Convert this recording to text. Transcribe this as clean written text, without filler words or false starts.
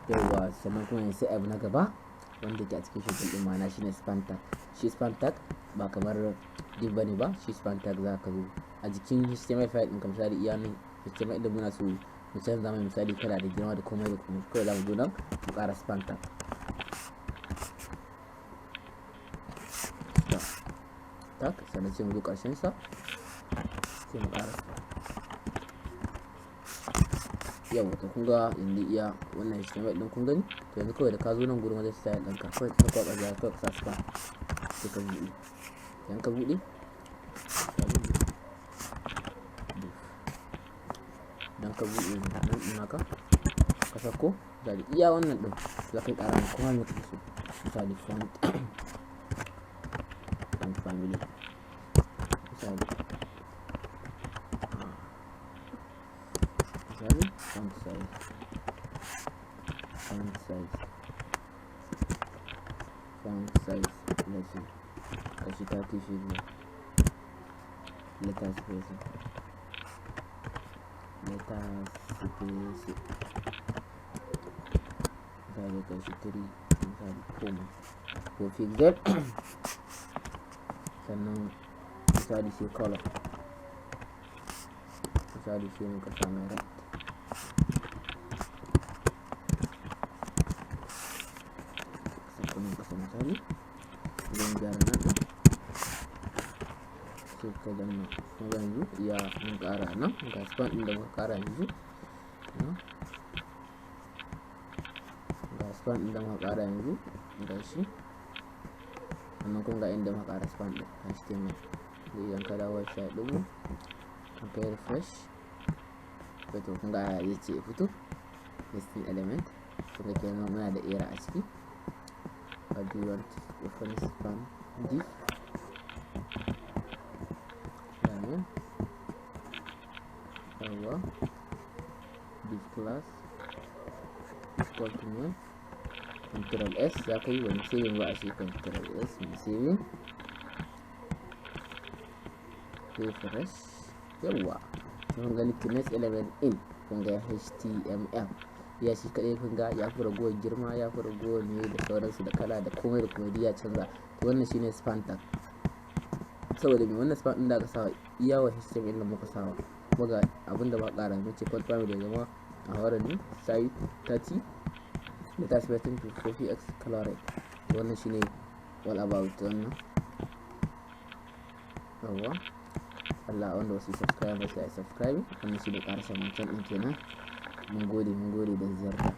Yauwa, sannan kuma yanzu sai abu na gaba wanda ke a cikin schedule din, ma'ana shine span tag. Shi span tag ba kamar div bane ba. Shi span tag za ka zo a jikin HTML file ɗin ka, misali iya nan HTML ɗin muna so mu canza mai, misali, kala da girma da komai da komai. Kawai za mu zo nan mu ƙara span tag, span tag, sannan sai mu zo ƙarshen sa sai mu ƙara span. Yau to kun ga yanzu iya wannan HTML ɗin, kun gani. To yanzu kawai da ka zo nan gurin wajen style ɗinka, kawai ka kwaɓa ja, kawai ka sa span, sai ka buɗe. Idan ka buɗe, misali div, idan ka buɗe nan ɗin naka, ka sako misali iya wannan ɗin, za ka yi ƙara ma kuma me kake so. Misali font family, misali font size, let's say kashi 30 pixel, letter spacing, letter spacing misali kashi 3, misali 4 ko pixel. Sannan misali sai color, misali sai muka sa mai red. Sako kasa, misali zan gyara nan ɗin, sai ka danna. Kuma yanzu iya mun ƙara nan, ga span ɗin da muka ƙara yanzu, ga span ɗin da muka ƙara yanzu, ga shi. Sannan kuma ga inda muka ƙara span ɗin HTML. Idan ka dawo website ɗinmu kan kai refresh, to kun ga zai ce fito missing element. Kun ga kenan muna da error a ciki. What do you want to open? Span div amin, yawa, div class equal to main. Control S za ka yi wani saving ba a shi. Control S mai saving, refresh. Yawa, kun gani, next element in, kun ga HTML ya shi kadai. Kun ga ya fi ragowar girma, ya fi ragowar ne da sauransu, da kala da komai da komai ya canza. To wannan shine span tag. Saboda me? Wannan span din da aka sawa iya wa HTML da muka sawa, kuma ga abin da ba ƙara mace, font family da zama a horon ne, size 30, letter spacing to 4px, color red. To wannan shine all about wannan. Yawwa, Allah, wanda wasu subscribe ba sai subscribe. Wannan shine ƙarshen wancan ɗin kenan. Mun gode, mun gode da ziyarta.